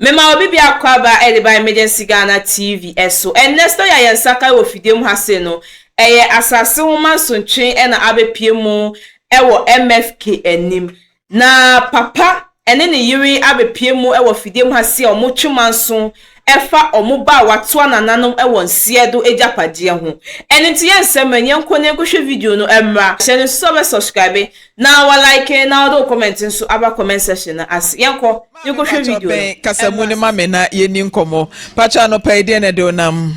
Mema obi biako aba de ba Emergency Ghana TV so. Ɛnnɛ story a yɛn nsa ka wɔ fidie mu ha sei no, ɛyɛ asase ho mansontwe na abɛpue mu wɔ MFK anim. Na papa ne ne yere abɛpue mu wɔ fidie mu ha sei a wɔtwe manso ɛfa wɔn ba a watoa nananom wɔ nseɛ do agyapadeɛ ho. Ɛno nti yɛnsɛ mmerɛ, yɛnkɔ na yɛnkɔhwɛ video no mmra. Hyɛ no nso sɛ wobɛ subscribe na wa like na wode wo comment nso aba comment section no ase. Yɛnkɔ yɛnkɔhwɛ video no. Bɛn kasamu no ma me na yɛni nkɔmmɔ. Pakyɛ anɔpa yi deɛ na ɛde wo nam?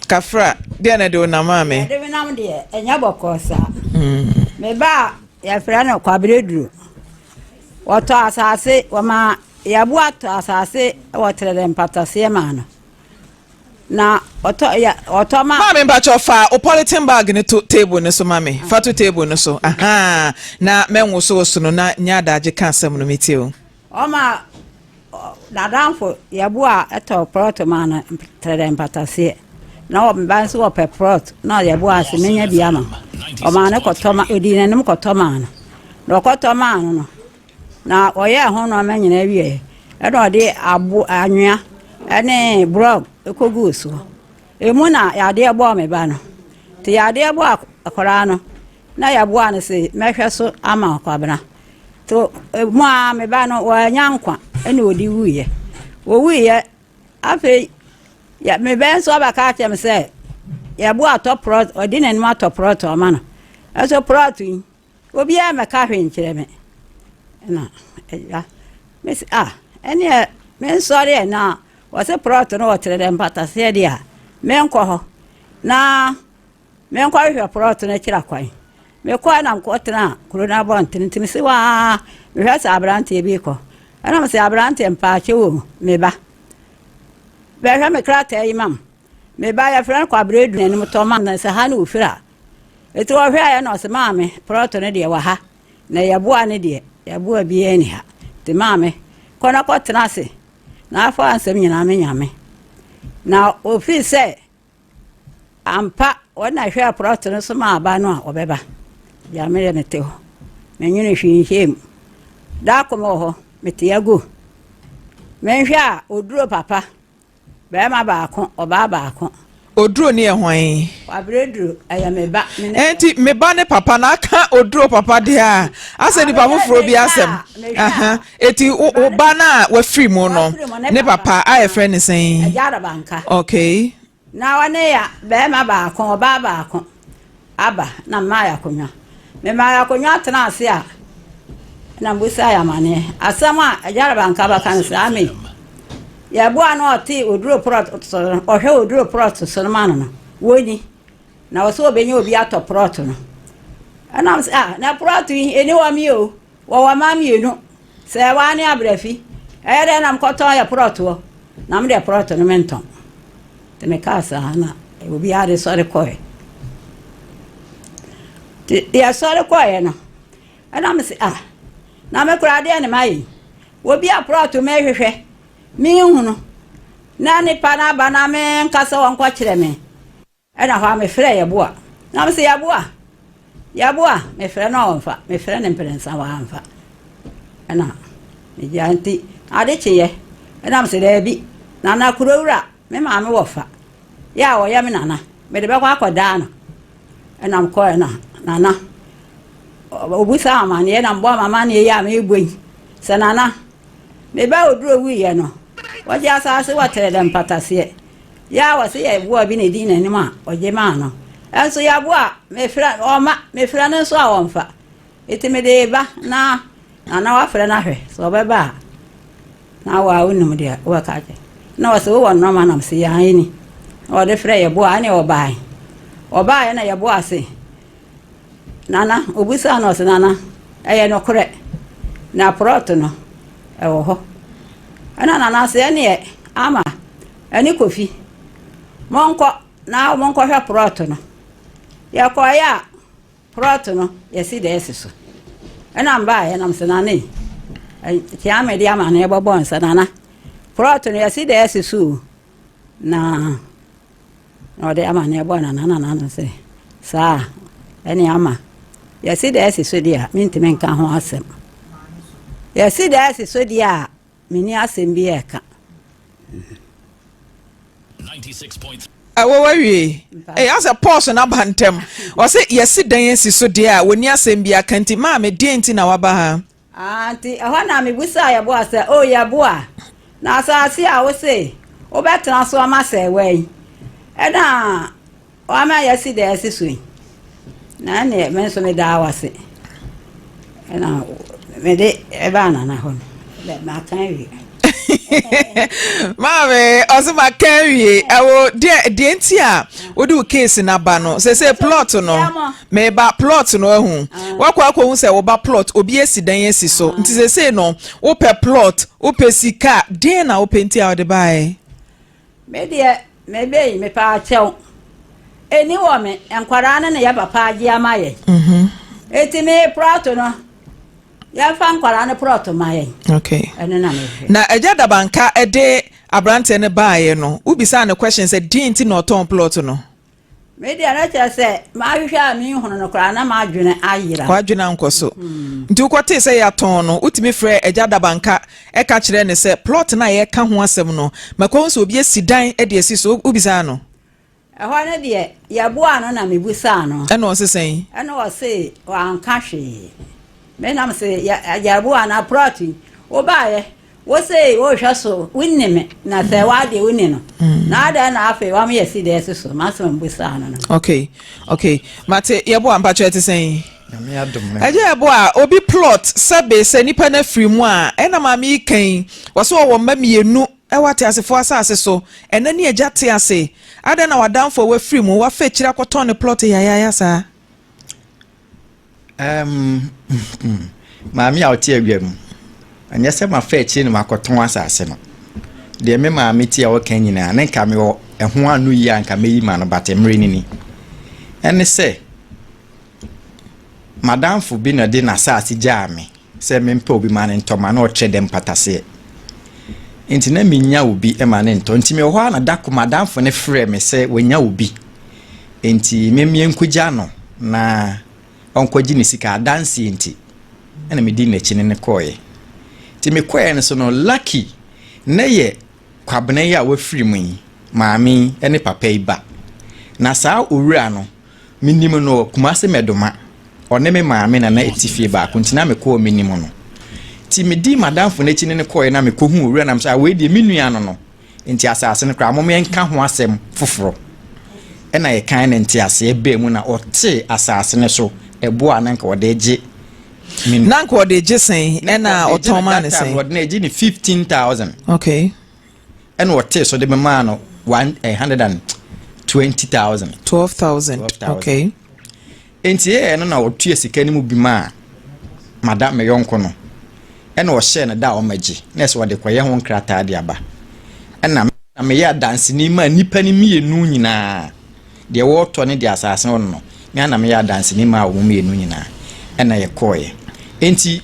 Kafra, deɛ na ɛde wo nam maame? Ɛde me nam deɛ, ɛnyɛ bɔkɔɔ saa. Me ba a yɛfrɛ no Kwabere Duro, wɔtɔ asase, wɔma yɛboa tɔ asase wɔ Trɛdɛ mpataseɛ maa no. Na ɔtɔ yɛ ɔtɔ ma. Maame mpakyɛ fa o polythene bag no to table no so ma me. Fa to table no so. Ahaa. Na mɛnwosowoso no na nya adagye ka asɛm no metie o. Ɔma n'adamfo yɛboa tɔ prɔt maa no trɛdɛ mpataseɛ. Na wɔ meba nso wɔpɛ prɔt na yɛboa ase menya bi ama. Ɔmaa no kɔtɔ ma ɔdii n'anim kɔtɔ maa no. Na ɔkɔtɔ maa no no na ɔyɛɛ ho nneɛma nyinaa wieɛ ɛna ɔde abo anwea ɛne brɔg kɔguu soɔ. Emu na yadeɛ bɔɔ me ba no. Nti yadeɛ bɔɔ akwadaa no, na yɛboa no se mɛhwɛ so ama Kwabena. Nti emu a me ba no wannya nkwa ɛna ɔde wuiɛ. Ɔwuiɛ afei yɛ me ba nso abɛka akyerɛ me sɛ yɛboa atɔ prɔt, ɔde n'anim atɔ prɔt ama no. Ɛnso prɔt yi obiara mmɛka hwee nkyerɛ me. Ɛna agya mesi ah ɛneɛ mensɔre ɛ na wɔse prɔt no wɔkyerɛ dɛ mpataseɛ deɛ a menkɔ hɔ na menkɔhwehwɛ prɔt no akyiri akwan. Mekɔɛ na mekɔtena kuro no abɔntene nti mese waa mehwɛ sɛ aberanteɛ bi kɔ. Ɛna mese aberanteɛ mpaakyɛ wɔ me ba bɛhwɛ me krataa yi ma m. Me ba yɛfrɛ no Kwabrɛ Du n'anim tɔ ma no sɛ ha ne ofiri a. Eti ɔhwɛeɛ na ɔse maame prɔto no deɛ wɔ ha na yɛboa no deɛ yɛboa biara ni ha. Nti maame kɔ na kɔtena ase na afa nsɛm nyinaa me nyame. Na ofiri sɛ ampa wɔn na hwɛɛ prɔto no so ma aba no a ɔbɛba. Deɛ me deɛ mete hɔ menwene hwee nhyɛ mu. Da koro wɔ hɔ mete agu menhwɛ a oduro papa Barima baako, ɔbaa baako. Oduro ne yɛ hwan? Wabere duro, ɛyɛ me ba. Enti me ba ne papa na aka oduro papa deɛ a, asɛ nipa foforɔ bi asɛm. Eti wo ba no a wafiri mu no, ne papa a yɛfrɛ ne sɛn? Agya Arabanka. Okay. Na ɔne ya barima baako, ɔbaa baako aba na mmaa yɛ akonnwa. Memaa yɛ akonnwa tena ase a, na mbusa yɛ amaneɛ. Asɛm a Agya Rabanka bɛka no saa me. Yɛboa no ɔte oduro prɔt so no, ɔhwɛ oduro prɔt so no ma no no, wɔni. Na ɔsɛ ɔbɛnya obi atɔ prɔt no. Ɛnam sɛ, ah, na prɔt yi, ɛni wɔ mi o. Wɔwɔ mma mmienu, Sɛɛwaa ne Abrafi. Ɛyɛ dɛn na mekɔtɔn yɛ prɔtoɔ? Na me deɛ prɔto no mentɔn. Nti mekaa saa na obiara de sɔre kɔɛ. Nti yɛsɔre kɔɛ no, ɛna mese ah, na me koraa deɛ ne mayɛ yi. Obi a prɔto mehwehwɛ, menhunu, na nipa no aba na menka sɛ wɔnkɔkyerɛ me. Ɛna hɔ a mefrɛɛ Yeboah, na mese, Yeboah, Yeboah, mefrɛ no a ɔmfa, mefrɛ no mprɛnsa wamfa. Ɛna megyaa nti ade kyeeɛ, ɛna mese daabi, Nana Kurowura, me maame wɔ fa, yɛ a ɔyɛ me nana, mede bɛkɔ akɔdaa no. Ɛna mekɔɛ na Nana, ɔbusaa amaneɛ na mebɔɔ m'amaneɛ yi a merebɔ yi, sɛ Nana, me ba Oduro wuiɛ no, wɔgye asaase wɔ Trɛdɛ mpataseɛ. Yɛ a wɔse yɛ boa bi na edi n'anim a, ɔgye maa no. Nso yɛ boa a, mefrɛ ɔmma, mefrɛ no nso a ɔmfa. Enti mede reba na Nana wafrɛ no ahwɛ sɛ ɔbɛba a, na wo a wonim deɛ wobɛka akyerɛ. Na ɔse wowɔ nnɔma na mese yɛ aane. Na ɔde frɛ yɛ boa ɛne ɔbae. Ɔbaeɛ na yɛ boa se Nana, obisaa no ɔse Nana, ɛyɛ nokorɛ na prɔt no ɛwɔ hɔ. Ɛna Nana se ɛneɛ ama Ɛne Kofi, monkɔ na monkɔhwɛ prɔt no. Yɛkɔeɛ a, prɔt no yɛsi dɛɛse so. Ɛna mbaeɛ na mesɛ Nana yi, kyea mede ama no yɛbɔbɔ nsa Nana. Prɔt no yɛsi dɛɛse so o. Na na ɔde ama no ɛbɔ Nana na Nana sɛ saa ɛne ama. Yɛsi dɛɛse so deɛ a, mentumi nka ho asɛm. Yɛsi dan asi so deɛ a, menni asɛm bi ɛka. Ɛwɔ wawie. Ɛyɛ asɛ pɔs no aba ntɛm. Ɔsɛ yɛsi dan asi so deɛ a, wɔnni asɛm bi aka nti maame deɛ nti na waba ha? Ah, nti ɛhɔ na mebusaa Yeboah sɛ, O Yeboah, na asase a wose wobɛtena so ama sɛewa yi, ɛna woama yɛasi dan asi so yi? Na ɛnneɛ me nso medaa wo ase. Ɛna mede ɛbaa Nana hɔ no, maka awie. Maame, ɔsɛ maka awie. Ɛwɔ deɛ deɛ nti a wode wo case no aba no, sɛ sɛ plot no. Meba plot no ahu. Wakɔ akɔhu sɛ woba plot obi asi dan asi so. Nti sesei no wopɛ plot, wopɛ sika, deɛn na wopɛ nti a wode baeɛ? Me deɛ mebe yi mepaakyɛw ɛni wɔ me nkwadaa no ne yɛ papa agye ama yɛn. Eti me plot no yɛmfa nkwadaa no plot ma yɛn. Okay. Ɛno na mehwɛ. Na Agya Dabanka de aberanteɛ no baeɛ no, wobisaa no question sɛ deɛn nti na ɔtɔn plot no? Me deɛ na kyerɛ sɛ mahwehwɛ a menhunu no koraa na m'adwene ayera. W'adwene ankɔ so. Nti wokɔtee sɛ yɛatɔn no, wotumi frɛɛ Agya Dabanka ka kyerɛɛ no sɛ plot no a yɛreka ho asɛm no, makɔhu sɛ obi asi dan de asi so. Wobisaa no? Ɛhɔ no deɛ, yɛboaa no na mebisaa no. Ɛna ɔse sɛn? Ɛna ɔse wanka hwee. Me na mese, yɛboaa no, plot yi, wobaeɛ, Wo se wohwɛ so wonni me na sɛ w'adeɛ wonni no na adɛn na afei wama yɛsi dɛɛ si so m'asɛm a mebusaa no no. Okay okay mate yɛboa mpakyɛ ɛte sɛn? Nyame adom ne. Ɛgya yɛboa obi plot sɛbe sɛ nipa no afiri mu a ɛna maame yi kan yi wɔse wɔwɔ mma mmienu ɛwɔ ateasefoɔ asase so ɛna ne agya te ase adɛn na w'adamfo a wafiri mu wafa akyiri akɔtɔn ne plot yayaaya saa? Um, maame a ɔte adwa mu, ɛnyɛ sɛ mafa akyire na makɔtɔn asase no. Deɛ me maame ti a ɔka nyinaa, ne nka mewɔ ɛho ano yie a nka mɛyi ma no, but mmerɛ no ni. Ɛne sɛ, madamfo bi na ɔde n'asase gyaa me sɛ mempɛ obi ma no ntɔ ma na ɔkyerɛ dɛ mpataseɛ. Nti na menya obi ma no ntɔ. Nti mewɔ hɔ a na da ko madamfo no frɛ me sɛ wanya obi. Enti memmie nkogya no na ɔnkɔgye ne sika. Adanseɛ nti ɛna medi n'akyi ne no kɔeɛ. Nti mekɔeɛ no so no, Lucky na yɛ Kwabena yi a wafiri mu yi maame yi ne papa yi ba. Na saa owura no, menim no wɔ Kumasi Mɛdoma. Ɔne me maame na na ɛte fie baako nti na mekɔɔ menim no. Nti medii m'adamfo no akyi ne no kɔeɛ na mekɔhuu owura no na mesɛ, ah wei deɛ me nua no no. Enti asase no koraa, mom yɛnka ho asɛm foforɔ. Ɛna yɛkan ne nteaseɛ baa mu na ɔtee asase no so ɛboɔ a na nka ɔde regye me Na nka ɔde regye sɛn? Ɛna ɔtɔn maa no sɛn? Ɔde no regye no 15,000. Okay. Ɛna ɔtee so de memaa no 120,000. 12,000. Okay. Enti ɛyɛɛ no na ɔtua sika no mu bi maa madam, me yɔnko no, ɛna ɔhyɛɛ no da a ɔmmɛgye, na ɛsɛ ɔde kɔyɛ ho nkrataa de aba. Ɛna me na meyɛ adanseni maa nnipa no mmienu nyinaa, deɛ wɔretɔ ne deɛ asase no wɔ no no, me ara na meyɛ adanseni maa wɔn mmienu nyinaa, ɛna yɛkɔeɛ. Enti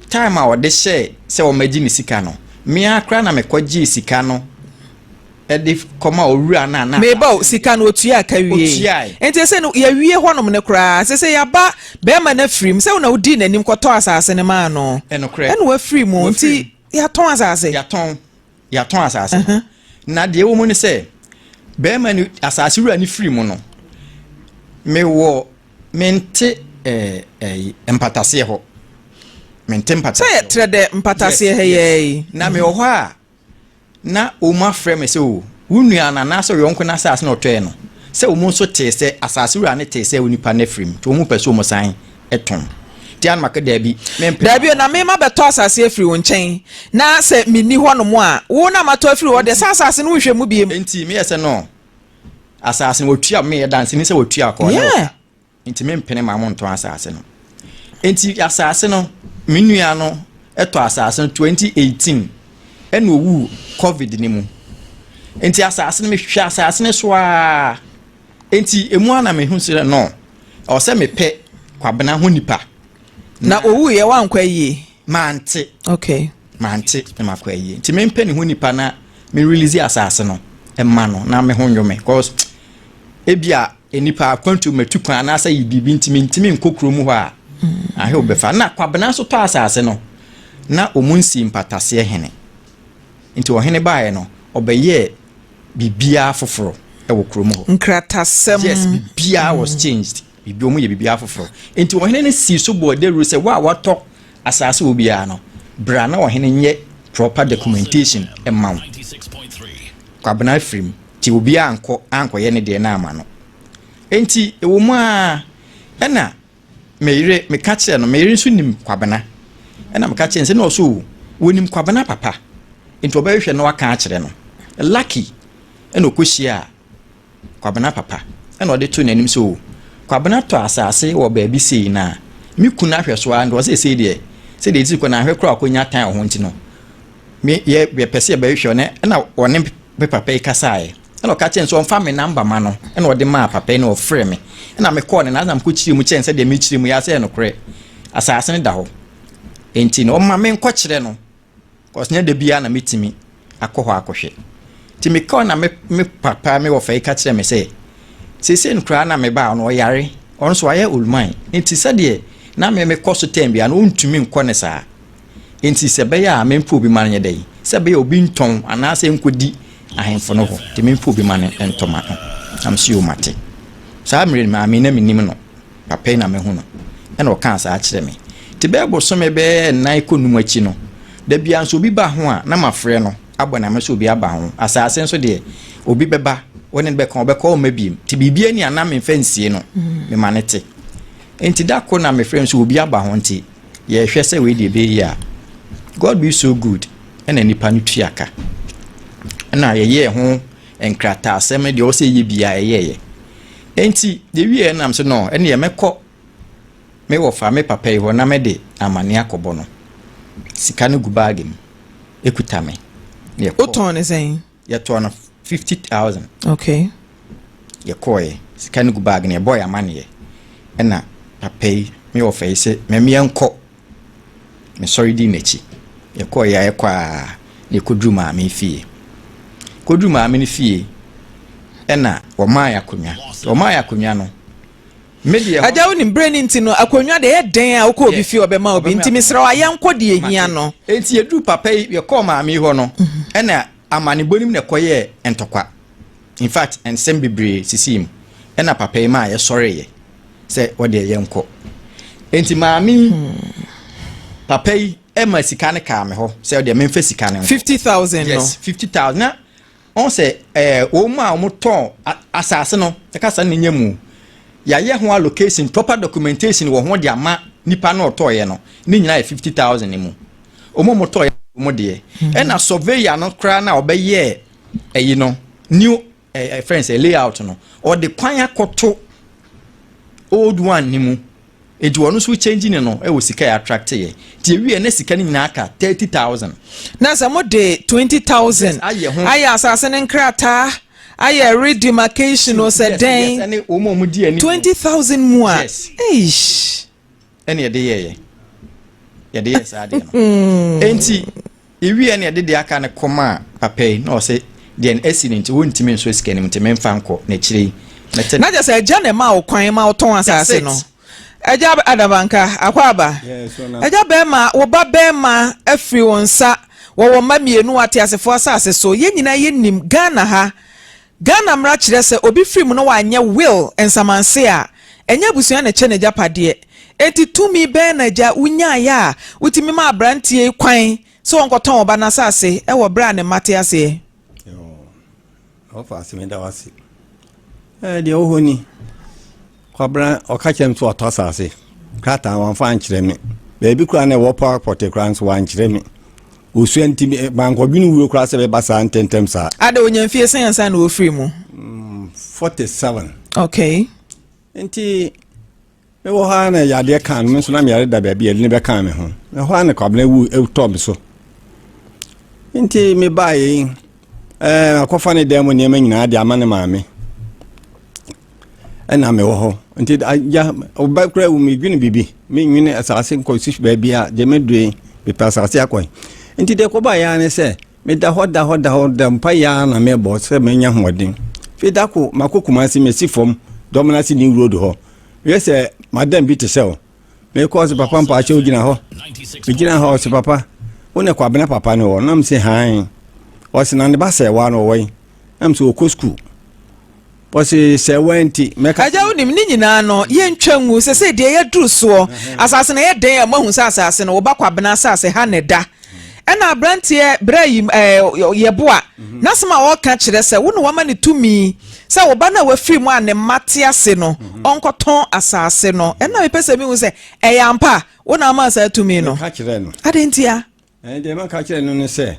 time a ɔde hyɛɛ sɛ ɔmmɛgye ne sika no, me ara koraa na mekɔgyee sika no de kɔma owura no a na. Meba o, sika no otuaa ka wiei. Otuae. Enti ɛsɛ no yɛawie hɔnom no koraa. Ɛsɛ sɛ yɛaba barima no afiri mu. Sɛ wo na wodii n'anim kɔtɔɔ asase no maa no. Ɛnokorɛ. Ɛna wafiri mu. Wafiri Nti yɛatɔn asase. Yɛatɔn. Yɛatɔn asase no. Na deɛ ɛwɔ mu ne sɛ, barima no, asase wura no firi mu no, mewɔ, mente ɛɛ ɛyi mpataseɛ hɔ. Mente mpataseɛ Sɛ hɔ. yɛtrɛ dɛ mpataseɛ Yes, ha yi yes. ara yi. Na mewɔ hɔ a, na wɔafrɛ me sɛ, O, wo nua no anaasɛ wo yɔnko no asase na ɔtɔeɛ no, sɛ wɔn nso tee sɛ asase wura no tee sɛ onipa no afiri mu, nti wɔn pɛ sɛ wɔsan tɔn. Nti ana maka, Daabi, mempene Daabi o, na me mabɛtɔ asase afiri wo nkyɛn, na sɛ menni hɔnom a, wo na matɔ afiri hɔ deɛ, sɛ asase no wonhwɛ mu bio. Nti meyɛ sɛ, No, asase no wɔtua, meyɛ danseni sɛ wɔtua kɔɔ ne wɔ Yeah. ka. Nti mempene ma montɔn asase no. Nti asase no, me nua no tɔ asase no 2018 ɛna owuu covid no mu. Nti asase no mehwɛ asase no so ara. Nti emu ara na mehu sɛ no, ɛwɔ sɛ mepɛ Kwabena ho nipa. Na owuiɛ wankɔ ayie? Mante. Okay. Mante na makɔ ayie. Nti mempɛ ne ho nipa na me release asase no ma no na me ho nwo me. Cause ebia Nnipa akwantu matu kwan anaasɛ yɛ biribi nti mentumi nkɔ kuro mu hɔ a, ahe wobɛfa? Na Kwabena nso tɔ asase no. na wɔn nsii mpataseɛ hene. Nti ɔhene baeɛ no, ɔbɛyɛɛ biribiara foforɔ wɔ kurom hɔ. Nkratasɛm. Yes, biribiara was changed. Biribi wɔn yɛ biribiara foforɔ. Nti ɔhene no sii so bɔɔ dawuro sɛ wo a watɔ asase wɔ biara no, bra na ɔhene nyɛ proper documentation ma wo. Kwabena afiri mu, nti obiara ankɔ ankɔyɛ ne deɛ no ama no. Nti ɛwɔ mu ara ɛna me yere meka kyerɛ no, me yere nso nim Kwabena. Ɛna meka kyerɛ no sɛ na ɔso o, wɔnim Kwabena papa. Nti ɔbɛhwehwɛ na waka akyerɛ no. Lucky ɛna ɔkɔhyiaa Kwabena papa ɛna ɔde too n'anim sɛ o, Kwabena tɔ asase wɔ baabi sei na me kunu ahwɛ so ara nti ɔsɛ sei deɛ sɛdeɛ ɛsi kɔ no ahwɛ koraa ɔkɔnya tan wɔ ho nti no me yɛ yɛpɛ sɛ yɛbɛhwehwɛ ɔne ɛna ɔne me papa yi kasaeɛ ɛna ɔka kyerɛ no sɛ ɔmfa me namba ma no ɛna ɔde maa papa yi na ɔfrɛ me ɛna mekɔɔ ne na na mekɔkyerɛ mu kyerɛ no sɛdeɛ mekyerɛ mu yɛ asɛ nokorɛ asase no da hɔ nti no ɔma menkɔkyerɛ no Cause nyɛ da biara na mɛtumi akɔ hɔ akɔhwɛ. Nti mekɔɔ na me me papa me wɔfa yi ka kyerɛ me sɛ seesei no koraa na mebaa no ɔyare ɔno nso wayɛ oluman nti sɛdeɛ na me mekɔ so tɛm biara no ɔntumi nkɔ ne saa nti sɛ ɛbɛyɛ a mempɛ obi ma no nyɛ dɛn sɛ ɛbɛyɛ obi ntɔn anaasɛ nkɔdi ahemfo no hɔ nti mempɛ obi ma no ntɔ ma no na mese o mate saa mmerɛ no maame na menim no Papa yi na mahu no. Ɛna ɔkaa saa kyerɛɛ me. Nti bɛyɛ bosome bɛyɛ nnan kɔ num akyi no, da biara nso obi ba ho a, na mafrɛ no abɔ no amanneɛ sɛ obi aba ho. Asase nso deɛ, obi bɛba, wo ne no bɛka, ɔbɛkɔ ɔmma biem. Nti biribiara ni a na memfa nsie no, mema no te. Nti da koro na mefrɛ no sɛ obi aba ho nti yɛrehwɛ sɛ wei deɛ ɛbɛyɛ yie a. God be so good, ɛna nipa no tua ka. Ɛna yɛyɛɛ ho nkrataasɛm no deɛ ɔwɔ sɛ yɛyɛ biara yɛyɛeɛ. Enti yɛwieɛ no na mese no ɛneɛ mɛkɔ me wɔfa me papa yi hɔ na mede amaneɛ akɔbɔ no. Sika no gu baage mu ɛkuta me. Wotɔn no sɛn? Yɛtɔɔ no 50,000. Okay. Yɛkɔɔɛ sika no gu baage no yɛbɔɔ yɛ amaneɛ ɛna papa yi me wɔfa yi sɛ mɛmeɛ nkɔ. Mesɔre dii n'akyi. Yɛkɔeɛ a yɛkɔ ara na yɛkɔduruu maame no fie. Kɔduruu maame no fie ɛna wɔmaa yɛ akonnwa. Wɔmaa yɛ akonnwa no, me deɛ. Agya wonim berɛ no nti no akonnwa deɛ ɛyɛ dɛn a wokɔ obi fie ɔbɛma obi nti mesrɛ wo a yɛnkɔ deɛ ɛhia no. Enti yɛduruu papa yi yɛkɔɔ maame yi hɔ no ɛna amanebɔ no mu na ɛkɔyɛɛ ntɔkwa. In fact nsɛm bebree sisii mu ɛna papa yi maa yɛsɔreeɛ. sɛ ɔdeɛ yɛnkɔ nti maame yi papa yi ɛma sika no kaa me hɔ sɛ ɔdeɛ memfa sika no nkɔ 50000 no yes 50000 na ɔn sɛ ɛɛ wɔn a wɔn tɔn asase no ɛka sa ne nya mu yɛayɛ ho allocation proper documentation wɔ ho de ama nipa no ɔtɔɔyɛ no ne nyinaa yɛ 50000 mu wɔn a wɔn tɔɔyɛ wɔn deɛ ɛna surveyor no koraa na ɔbɛyɛ ɛyi no new ɛɛ fɛn sɛ layout no ɔde kwan akɔto old one ne mu nti ɔno nso change ne no ɛwɔ sika yɛ attract yɛ nti ewie ne sika no nyinaa aka 30,000. Na sɛ mo de 20,000 ayɛ ho ayɛ asase no nkrataa ayɛ redemarcation o sɛ dɛn yes ɛne wɔn a wɔn di anim 20,000 mu a yes eish ɛne yɛde yɛɛyɛ yɛde yɛ saa adeɛ no nti Yɛwieɛ no yɛde deɛ aka no kɔmaa papa yi na ɔse deɛ no asi no nti wɔntumi nsɔ sika no mu nti memfa nkɔ na akyire yi mɛte Na kyerɛ sɛ agya na ɛmaa wo kwan ma wotɔn That's asase no. it. Agya Adabanka, Akwaaba, agya bɛɛma, wo ba bɛɛma afiri wo nsa, wɔwɔ mma mmienu wɔ ateasefoɔ asase so. Yɛn nyinaa yɛnim Ghana ha, Ghana mmara kyerɛ sɛ obi firi mu na wanyɛ will, nsamanse, a, ɛnyɛ abusua na ɛkyɛ n'agyapadeɛ. Enti tumi bɛn na agya wonyaeɛ a wotumi maa aberanteɛ yi kwan sɛ ɔnkɔtɔn wo ba no asase wɔ berɛ a ne mma te aseɛ? Ɔfa ase meda wo ase. Ɛɛ deɛ wɔ hɔ ni. Kwabena ɔka kyerɛ me sɛ watɔ asase. Krataa wamfa ankyerɛ me. Baabi koraa na ɛwɔ pɔtee koraa nso wankyerɛ me. Osua nti mankɔdwene wuo koraa sɛ bɛba saa ntɛntɛm saa. Ada onya mfie sɛn ansa na ɔfiri mu? 47. Okay. Nti mewɔ hɔ ara na yadeɛ kaa no, me nso na meyare da baabi a ɛde ne bɛkaa me ho. Ɛhɔ ara na Kwabena wu tɔɔ me so. Nti mebaeɛ yi, ɛɛ akɔfa ne dan mu nneɛma nyinaa de ama ne maame. Ɛna mewɔ hɔ. Nti agya ɔba koraa wu medwene biribi. Menwene asase nkɔsi baabi a deɛ medoe mepɛ asase akɔ. Nti deɛ kɔbaeɛ ara ne sɛ Meda hɔ da hɔ da hɔ da mpaeɛ ara na mebɔ sɛ mɛnya ahoɔden. Afei da ko makɔ Kumasi masi fam Dɔmenase New Road hɔ. Meyɛ sɛ madam bi te sɛ wo. Mekɔ ɔse papa mpaakyɛw gyina hɔ. Megyina hɔ ɔse papa. Wo ne Kwabena papa no wɔ? Na mese, Hann. Ɔse, Na ne ba Sɛɛwaa no ɔwɔ he? Na mese, Ɔkɔ sukuu. Ɔse, Sɛɛwaa nti, mɛka. Agya, wonim, ne nyinaa no, yɛntwa ngu. Sesei deɛ yɛaduru soɔ, asase no, ɛyɛ dɛn a moahu sɛ asase no, wo ba Kwabena asase ha na ɛda? Ɛna aberanteɛ berɛ yi, ɛɛ, Yeboah, n'asɛm a ɔreka kyerɛ sɛ wo na woama no tumi sɛ wo ba no a wafiri mu a ne mma te ase no, ɔnkɔtɔn asase no. Ɛna mepɛ sɛ mehu sɛ ɛyɛ ampa? Wo na ama saa tumi no. Meka kyerɛɛ no. Adɛn ntia? Ɛɛ, deɛ maka kyerɛɛ no ne sɛ,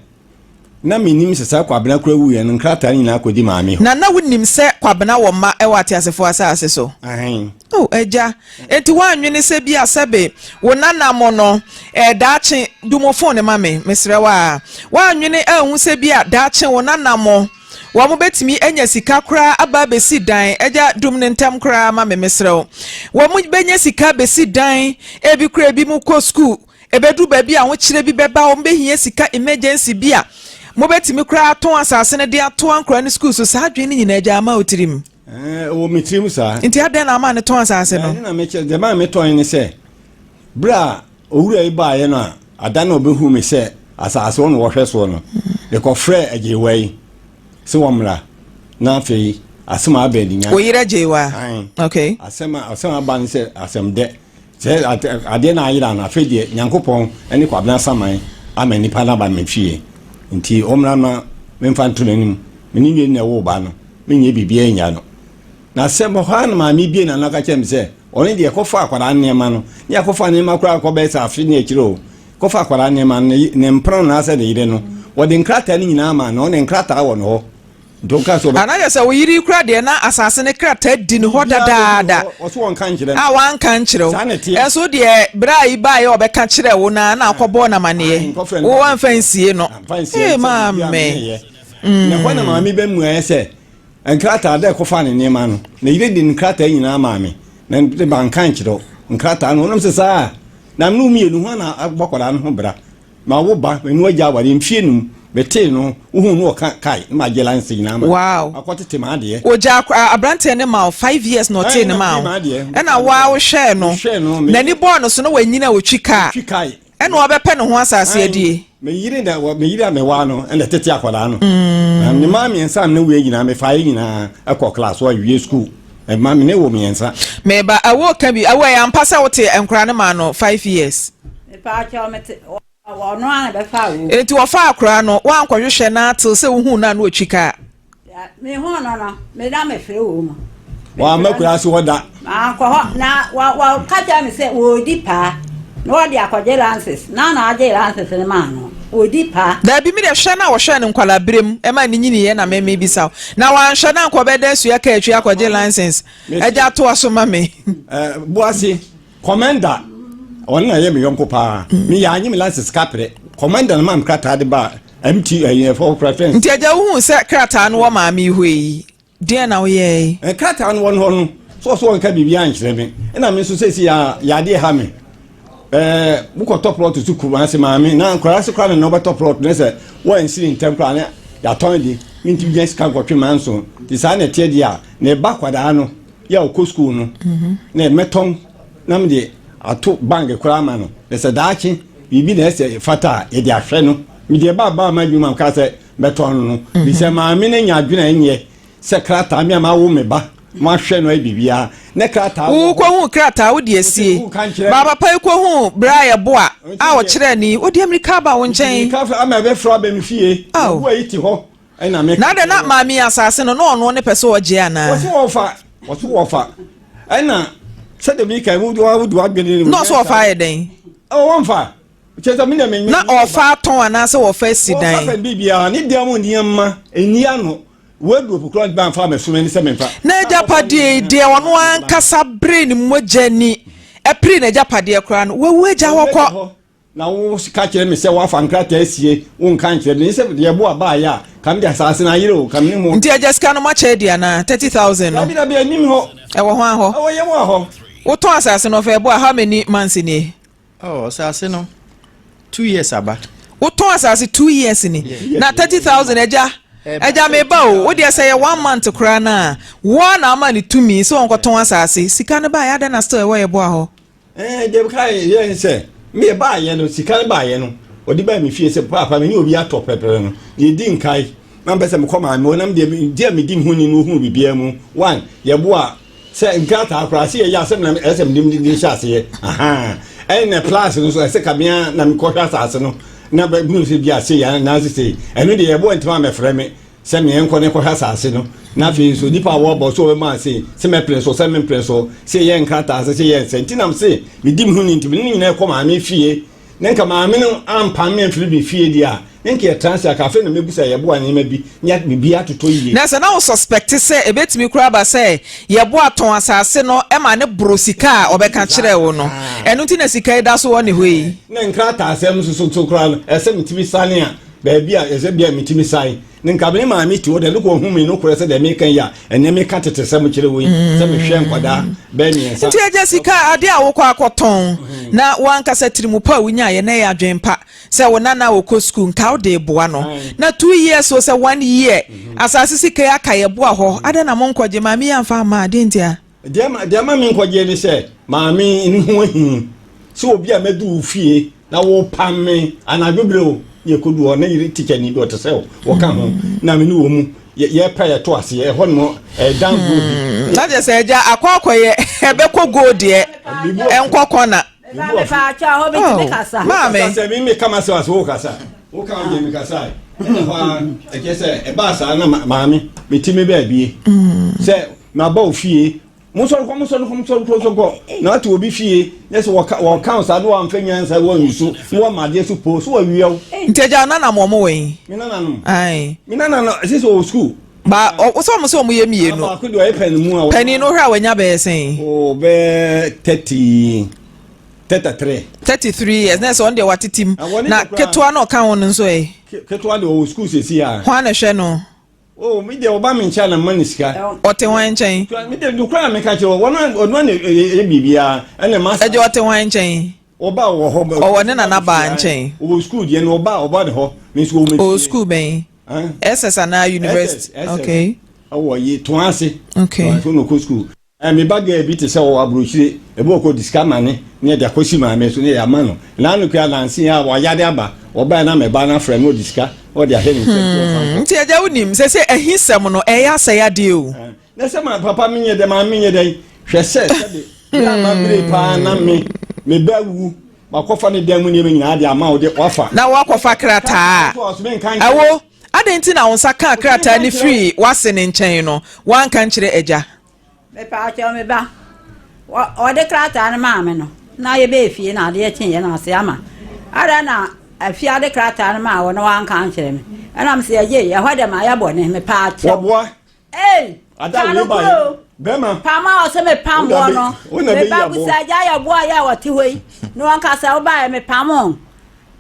na mennim sɛ saa Kwabena kora wuiɛ no, nkrataa no nyinaa kɔdi Maame hɔ. Na na wonim sɛ Kwabena wɔ mma wɔ ateasefoɔ asase so? Aane. O Agya, enti woannwene sɛ bi a sɛbe wo nana mo no, ɛɛ, daakye, dum wo fon no ma me, mesrɛ wo ara. Woannwene anhu sɛ bi a daakye wo nana mo, Wɔbɛtumi anya sika koraa aba abɛsi dan. Agya, dum no ntɛm koraa ma me, mesrɛ wo. Wɔbɛnya sika abɛsi dan, ebi koraa ebinom kɔ sukuu, ɛbɛduru baabi a ahokyerɛ bi bɛba, wɔbɛhia sika emergency bi a, mobɛtumi koraa atɔn asase no de atoa nkwadaa no sukuu so. Saa adwene no nyinaa, agya, ama wo tirim? Ɛɛ, ɛwɔ me tirim saa. Nti adɛn na ama no tɔn asase no? Ɛno na mekyerɛ, deɛ maa metɔn ne sɛ, berɛ a Owura yi baeɛ no a, ada na ɔbɛhuu me sɛ asase hɔ na wɔhwɛ soɔ no, mekɔfrɛɛ Agyewa yi sɛ wɔmmra, na afei asɛm a aba ni nya. Wo yere Agyewa? Ae. Okay. Asɛm a asɛm aba ne sɛ asɛm dɛ. Sɛ adeɛ no ayera no, afei deɛ Nyankopɔn ne Kwabena Saman ama nnipa no aba me fie. Nti ɔmmra na memfa nto n'anim. Me ne nwie na ɛwoo ba no, menyɛ biribiara nnya no. Na sɛ hɔ ara na maame bue n'ano aka kyerɛ me sɛ ɔno deɛ kɔfa akwadaa nneɛma no, ne akɔfa nneɛma koraa kɔ bɛyɛ sɛ afe ne akyire o, kɔfa akwadaa nneɛma no, ne mpena anaasɛ ne yere no, wɔde nkrataa no nyinaa maa no, ɔne nkrataa wɔ ne hɔ. Nti ɔka sɛ ɔbɛ. Anaa yɛ sɛ wo yere yi koraa deɛ na asase no krataa di ne hɔ dadaada Ɔso wɔnka nkyerɛ no. a wanka nkyerɛ wo. Saa na ɛteɛ. Ɛnso deɛ berɛ a yi baeɛ a ɔbɛka kyerɛɛ wo no ara na akɔbɔɔ no amaneɛ. Ae, nkɔfrɛ no Wo ba. wamfa nsie no. Amfa nsie Ee no sɛ biribi a maame. meyɛ. Na ɛhɔ na maame bɛmuaeɛ sɛ Nkrataa da a ɛkɔfaa ne nneɛma no, ne yere de nkrataa nyinaa maa me, na de manka ankyerɛ wo. Nkrataa no, ɔnom sɛ saa a, na me ne wo mmienu, hwan na abɔ akwadaa no ho bra? Ma wo ba, me ne wo agya aware mfie num, metee no, wohuu no ɔka kae, na magye lanse nyinaa ma no. Wow. Makɔtete m'adeɛ. Ogya aberanteɛ no ma wo 5 years na ɔtee ne ma wo. Ɛna wo a wohwɛɛ no, Mehwɛɛ no, me- n'ani bɔɔ no so na wanyini a ɔtwi kaa. Ɔtwi kae. Ɛna ɔbɛpɛ ne ho asase adie. Me yere na me yere a mewaa no ɛna tete akwadaa no. Na me mma mmiɛnsa a me ne woyɛ nyinaa mefa yɛ nyinaa ɛkɔ class wɔ awie school. Ɛma me ne wɔ mmiɛnsa. Meba awo ka bi awo ɛyɛ ampa sɛ wote nkwadaa no maa no 5 years. Mepaakyɛw mete ɔno ara na bɛfa awo. Enti wɔfaa akwadaa no woankɔhwehwɛ no ara till sɛ wohuu no a na ɔtwi kaa. Mehuu no no, me na mefrɛ wɔ mu. Wamma kuraase hɔ da. Mankɔ hɔ na wɔka kyerɛ me sɛ wɔredi paa na wɔde akɔgye lances na na agye lances no maa no wɔdi paa. Daabi me deɛ hwɛ no a wɔhwɛɛ no nkwadaa berɛ mu ɛma ne nyiniiɛ na me mebisa wo na wanhwɛ no anka ɔbɛda asua kaa atwi akɔgye license agya atoa so ma me. Boase Commander ɔno na ɛyɛ me yɔnko paa me yɛ anye me license kaprɛ Commander na maa me krataa de ba MT ɛyɛ fɔ kura fɛn. Nti agya wohuu sɛ krataa no wɔ maame yi hɔ yi deɛn na woyɛe? Krataa no wɔ no hɔ no sɛ ɔsɛ ɔnka biribi ankyerɛ me ɛna me nso sɛsi a yadeɛ ha me ɛɛ wokɔtɔ plɔt so Kumase maame na nkwadaa se koraa na na wobɛtɔ plɔt ne sɛ wɔansiri ntɛm koraa ne yɛatɔn de mentumi nya sika nkɔtwe manso nti saa na ɛteɛ deɛ a na ɛba akwadaa no yɛ a ɔkɔ sukuu no na mɛtɔn na mede ato bank koraa ama no na sɛ daakye biribi na ɛsɛ fata a yɛde ahwɛ no mede ɛba baa m'adwuma mu kaa sɛ mɛtɔn no no bi sɛ maame no nya adwene a ɛnyɛ sɛ krataa me a mawo me ba mahwɛ no ayɛ biribiara ne krataa wɔ hɔ. Wokɔhuu krataa wode asie ba papa yi kɔhuu berɛ a yɛboa a ɔkyerɛɛ ne yi wode amirika aba wo nkyɛn. Mirika ama ɛbɛfra aba me fie Ao. yɛboa yi te hɔ Ɛna me. Na adɛn na maame yi asase no na ɔno ne pɛ sɛ ɔgye anaa? Wɔsi wɔfa, wɔsi wɔfa. Ɛna sɛdeɛ mi kan wodi wodi wadwene. Na ɔsɛ ɔfa ayɛ dɛn? Ɔ wɔnfa. Kyerɛ sɛ mi na mi. Na ɔfa atɔn anaasɛ wɔfa asi dan? Wɔfa fɛn biribiara ne dan mu nneɛma nni ano. Wardrobe koraa ntumi anfa amɛso mi sɛ menfa. N'agyapadeɛ yi deɛ ɔno ankasa bere ne mogya ni ɛpere n'agyapadeɛ koraa no wawu agya hɔ kɔ. Na wo ka kyerɛ me sɛ woafa nkrataa asie, wonka nkyerɛ me. Sɛ deɛ ɛbo a baeɛ a, ka mede asaase no ayere o, ka mene mo. Nti agya sika no moakyɛ adi anaa? 30,000 no. Dabi dabi, ɛnnim hɔ. Ɛwɔ hwan hɔ? Ɛwɔ yɛn wɔ hɔ. Wotɔn asase no ɔfɛ ɛbo a how many months nie? Oh, asase no, 2 years aba. Wotɔn asase 2 years ni. Na 30,000 agya, agya meba o, wo deɛ sɛ yɛ one month koraa no a, wo ara na ama no tumi sɛ ɔnkɔtɔn asase. Sika no baeɛ adɛn na still ɛwɔ yɛboa hɔ? Ɛɛ deɛ meka yɛ ne sɛ me baayɛ no sika no baayɛ no. Ɔde baa me fie sɛ, Paapa, me ne obi atɔ pɛpɛrɛ no, na yɛdi nkae. Na mepɛ sɛ mekɔ maame hɔ, na me deɛ, di a medi me ho ni no hunu biribiara mu. One, yɛboa sɛ nkrataa koraa, sɛ yɛyɛ asɛm na ɛsɛ mede mede hyɛ aseɛ. Ahaa. Ɛna plus no so, ɛsɛ kabea na mekɔhwɛ asase no, na bɛhunu sɛ bi a sei anaasɛ sei. Ɛno deɛ yɛboa ntoma mɛfrɛ me. Sɛ me yɛnkɔ na yɛnkɔhwɛ asase no, na afei nso nnipa a wɔrebɔ so wɔbɛma ase, sɛ mɛpene so, sɛ mempene so, sɛ yɛyɛ nkrataa sɛ sɛ yɛyɛ nsɛ. Nti na mese medi me ho ni nti me ne no nyinaa kɔ maame fie. Na nka maame no ampam me amfiri me fie deɛ a, na nka yɛtra ase aka. Afei na mɛbu sɛ yɛboa nneɛma bi na biribi atotɔ yie. Na sɛ na wo suspect sɛ ɛbɛtumi koraa aba sɛ yɛboa tɔn asase no ma no boro sika a ɔbɛka kyerɛɛ wo no, ɛno nti na sika yi da so wɔ ne hɔ yi? Na nkrataasɛm nso so koraa no, ɛsɛ sɛ metumi sane a Baabi a ɛsɛ bia metumi san ne nka me maame te hɔ dɛ no kɔ hu me nokorɛ sɛ deɛ meka yi a ɛnɛ meka tetesɛm kyerɛ wo yi sɛ mehwɛ nkwadaa bɛyɛ mmiɛnsa. Nti agya sika adeɛ a wokɔ akɔtɔn na wankasa tirimu pa a wonyaeɛ na ɛyɛ adwene pa sɛ wo nana a ɔkɔ sukuu nka wode boa no na 2 years o sɛ one year asase sika yi aka yɛ boa hɔ adɛn na monkɔgye maame yi amfa amma adeɛ nti a. Deɛ ma menkɔgyeɛ ne sɛ maame ne ho ahi sɛ obi a mɛdu wo fie na wopam me anadwo berɛ o ne yɛkɔdu hɔ na yere tikyani bi ɔte sɛ wɔka ho na me ne wɔ mu yɛpɛ yɛto aseɛ ɛhɔ nom ɛdan gold bi. Na kyerɛ sɛ agya akɔ akɔyɛ ɛbɛkɔ gold deɛ ɛnkɔ kɔna. Maame. Sɛ me me kama sɛ ase wo kasa wo ka wo deɛ me kasa ɛna hɔ a ɛkyɛ sɛ ɛbaa saa na maame metimi baabie sɛ Maba wo fie. Monsɔre kɔ, monsɔre kɔ, monsɔre kɔ, monsɔre kɔ. Na wate obi fie, na sɛ wɔka wɔka wo saa na wɔamfa nyansa wɔanyi so, na wɔama adeɛ so po, so wɔawia wo. Nti agya wo nana mo ɔmo wɔ he? Me nananom. Ae. Me nana no, ɛsɛ sɛ ɔwɔ sukuu. Ba ɔ sɛ ɔmo sɛ ɔmo yɛ mmienu. Baako deɛ ɔyɛ panin mu a. Panin no hwɛ a wanya bɛyɛ sɛn? O bɛyɛ 30, 33. 33 years, na ɛsɛ ɔno deɛ watete mu. Na ketewa na ɔka ho no nso ɛ? Ketewa deɛ ɔwɔ sukuu seesei a. Hwan na ɛhwɛ no? Oh, me deɛ ɔba me nkyɛn na mma ne sika. Ɔte hwan nkyɛn? Me deɛ nokora na meka kyerɛ wɔ, ɔno ɔno na ɛyɛ biribiara ɛna ma. Ɛgye ɔte hwan nkyɛn? Ɔba wɔ hɔ. Ɔwɔ ne nana baa nkyɛn. Ɔwɔ sukuu deɛ no ɔba ɔba ne hɔ. Me nso wɔ me fie. Ɔwɔ sukuu bɛn? SS anaa university? SS. Okay. Ɔwɔ yi toa ase. Okay. Toa ase na ɔkɔ sukuu. Eh, me ba girl bi te sɛ ɔwɔ aburokyire, ebi wɔ kɔ de sika ma ne, ne yɛde akɔsi maame so, ne yɛde ama no. Naano koraa nanse yi ara wayare aba, ɔbaeɛ na me ba no afrɛ no, ɔde sika na ɔde ahyɛ ne nsam sɛ ɔmfa nkɔ. Hmm, nti agya wonim, sɛsɛ ahisɛm no ɛyɛ asɛe adeɛ o. Eh, na sɛ ma papa menyɛ dɛn, maame menyɛ dɛn, hwɛ sɛ sɛbe berɛ a mabere paa na me, me ba wu, makɔfa ne dan mu nneɛma nyinaa de ama wo de, wafa. Na woakɔfa krataa a, ɛwo, adɛn nti na wo nsa kaa krataa no firii w'ase no nkyɛn no, woanka nkyerɛ agya? Mepaakyɛw me ba, wɔde krataa no maa me no, na yɛbɛɛ fie na adeɛ kyeeɛ na ase ama. Adɛn na afie de krataa no maa wo na wanka ankyerɛ me? Ɛna mese agye, ɛhɔ deɛ mayɛ bɔne, mepaakyɛw. Wɔboa. Ei, Ada ka wei no ba koro o. bɛrima. Pam a ɔsɛ mepam wɔ no, me ba busa agya yɛ boa yɛ a wɔte hɔ yi, na wɔnka sɛ wobaeɛ mepam wo.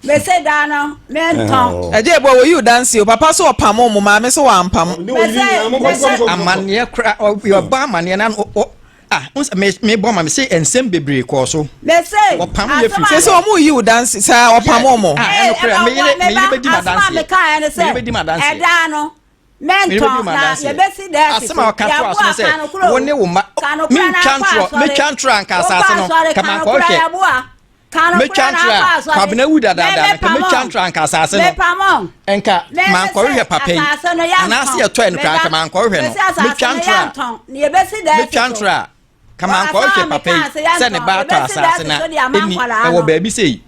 Mese daa no mentɔn. Agya Eboah woyi wo danseɛ o, papa so ɔpamo mo, maame so wampamo. Mese. Amaneɛ kora ɔbɔ amaneɛ na ah me me bɔ ma me se nsɛm bebree kɔɔ so. Mese. Ɔpam yɛ firi. Sɛ sɛ ɔmo yi wo danse saa ɔpamo mo. Ah ɛno kora me yere me yere bɛdi ma danseɛ. Asɛm a mekaeɛ ne sɛ ɛdaa no mentɔn na yɛbɛsi dɛ asi so. Asɛm a ɔka to aso sɛ wo ne wo mma mentwa ntorɔ metwa ntorɔ anka asase no kama nkɔhwɛ. Mɛtwa ntorɔ a, Kwabena wu dadaada no, nka mɛtwa ntorɔ a nka asase no, nka mankɔhwehwɛ papa yi, anaasɛ yɛtɔɛ no koraa nka mankɔhwehwɛ no, mɛtwa ntorɔ a, mɛtwa ntorɔ a, ka mankɔhwehwɛ papa yi sɛ ne ba atɔ asase na ɛni ɛwɔ baabi sei.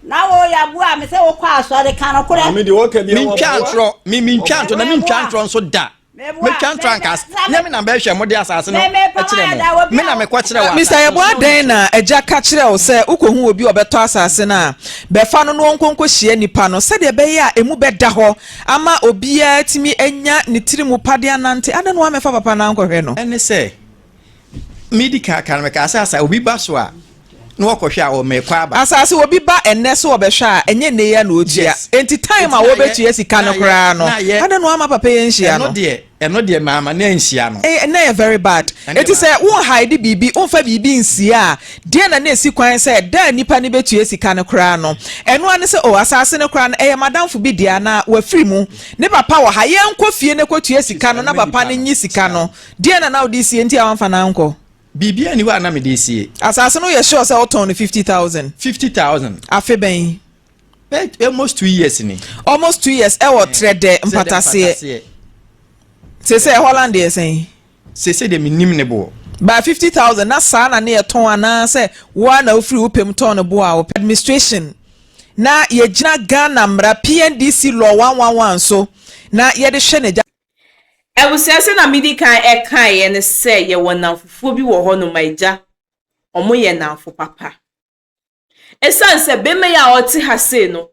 Mentwa ntorɔ, me mentwa ntorɔ na mentwa ntorɔ nso da. Metwa ntorɔ anka nyɛ me na bɛhwɛ mo de asase no kyerɛ mo. Me na mekɔ kyerɛ wɔ asase Mister Yeboah adɛn na agya ka kyerɛɛ wo sɛ wokɔhu obi a ɔbɛtɔ asase no a, bɛfa no na ɔnkɔ nkɔhyia nnipa no sɛdeɛ ɛbɛyɛ a ɛmu bɛda hɔ ama obiara atumi anya ne tiri mu pa de anante? Adɛn na woammɛfa papa no ankɔhwɛ no? Ɛne sɛ, medi kan aka no, mekaa sɛ asa obi ba so a na wɔkɔhwɛ a ɔmɛkɔ aba. Asase obi ba ɛnnɛ sɛ ɔbɛhwɛ a, ɛnyɛ nnɛ yi ara na ɔtua. Yes. Enti time a Enti na yɛ wɔbɛtua sika na no yɛ koraa no, na yɛ adɛn na woamma papa yi anhyia ɛno no? deɛ ɛno deɛ mamma no anhyia no. Ɛyɛ na ɛyɛ very bad. Ɛno deɛ Enti sɛ mamma. wo hide biribi, womfa biribi nsie a, deɛn na na ɛsi kwan sɛ da a nipa no bɛtua sika no koraa no, ɛno ara ne sɛ oh asase no koraa no ɛyɛ m'adamfo bi dea anaa wafiri mu, ne papa wɔ ha, yɛnkɔ fie na kɔtua sika no na papa no nyi sika no. Deɛn na na wode resie nti a woamfa no ankɔ? Biribiara nni hɔ a na mede resie. Asase no woyɛ sure sɛ wotɔn no 50,000? 50,000. Afe bɛn? Almost 2 years ni. Almost 2 years ɛwɔ Trɛdɛ Mpataseɛ. Sese ɛhɔ land yɛ sɛn? Sese deɛ, menim ne boɔ. By 50,000 na saa na ne yɛ tɔn, anaasɛ woa na wofiri wo pɛm tɔn ne bo a wopɛ? Administration na yɛgyina Ghana mmara PNDC Law 111 so na yɛde hwɛ n'agya. Abusua, sɛ na medi kan ɛkaeɛ ne sɛ yɛwɔ nnamfofoɔ bi wɔ hɔnom a agya ɔmo yɛ nnamfo papa. Ɛsiane sɛ bɛrima yi a ɔte ha sei no,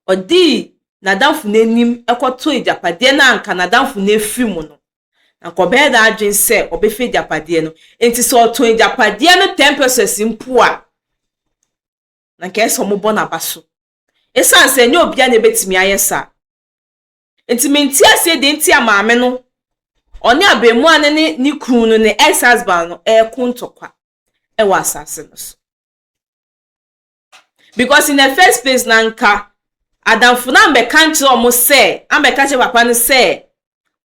ɔdii n'adamfo n'anim ɛkɔtɔ agyapadeɛ no, anka n'adamfo no efiri mu no, na nka ɔbɛyɛ n'adwene sɛ ɔbɛfa agyapadeɛ no. Nti sɛ ɔtɔn agyapadeɛ no 10 pesewas mpo a, na nka ɛsɛ ɔmo bɔ n'aba so, ɛsiane sɛ ɛnyɛ obiara na ebɛtumi ayɛ saa. Nti mente aseɛ deɛ nti a maame no ɔne abeemua no ne ne kunu no, ne ex husband no, ɛreko ntɔkwa ɛwɔ asase no so, because in the first place na nka adamfo no ambɛka nkyerɛ ɔmo sɛ, ambɛka kyerɛ papa no sɛ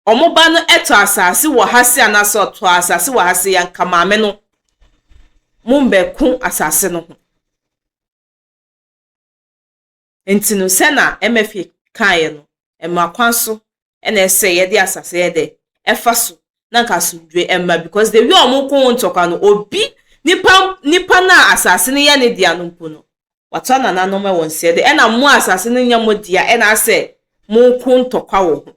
ɔmo ba no ɛtɔ asase wɔ ha se anaasɛ ɔtɔ asase wɔ ha se, yanka maame no mo mbɛko asase no ho. Nti no, sɛ na MFA kaeɛ no, ɛma kwan so ɛna ɛsɛ yɛde asase yɛ dɛ ɛfa so na nka asomdwe ɛma, because the way ɔmo ko ntɔkwa no, obi nipa na asase no yɛ ne dea no mpo no, watɔ nananom ɛwɔ nseɛ de, ɛna mo asase no nyɛ mo dea, ɛna asɛ mo ko ntɔkwa wɔ ho.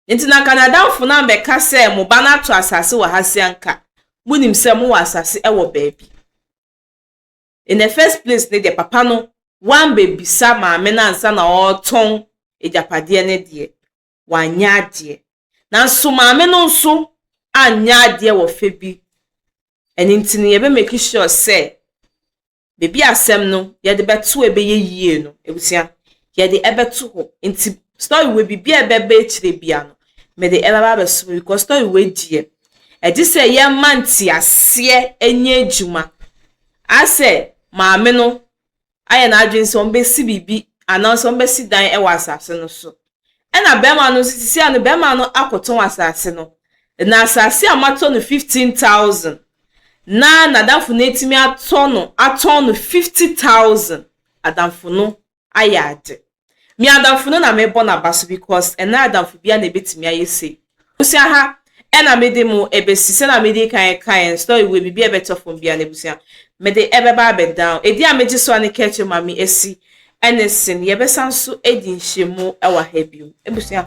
Nti na nka n'adamfo no ambɛka sɛ mo ba no ato asase wɔ ha si, anka monim sɛ mowɔ asase ɛwɔ baabi. In the first place ne deɛ, papa no wambɛbisa maame no ansa na ɔretɔn agyapadeɛ no deɛ, wanyɛ adeɛ. Nanso maame no nso anyɛ adeɛ wɔ fɛ bi. Ɛno nti no, yɛbɛ make sure sɛ beebi asɛm no yɛde bɛto ɛbɛyɛ yie no, ebusua, yɛde ɛbɛto hɔ. Nti story wei, biribi a ɛbɛba akyire bia no, mede ɛbɛba abɛso, because story wei deɛ, ɛgye sɛ yɛma nteaseɛ nyɛ adwuma. Asɛ maame no ayɛ n'adwene sɛ ɔmbɛsi biribi anaasɛ ɔmbɛsi dan ɛwɔ asase no so, ɛna bɛrima no nso sisi ano, bɛrima no akɔtɔn asase no, na asase a matɔ no 15,000 na n'adamfo no etumi atɔ no, atɔn no 50,000. Adamfo no ayɛ ade. Mi adamfo no na mebɔ n'aba so, because ɛna adamfo bia na ebetumi ayɛ sei. Abusua, ha ɛna mede mu ebesi sɛ na mede kan story wei, biribi a ɛbɛtɔ fam bia na ebusua mede ɛbɛba abɛdan edi a megye so a ne kɛkyɛ maame esi ɛne sin. Yɛbɛsan so edi nhyɛmu ɛwɔ ha bio, ebusua.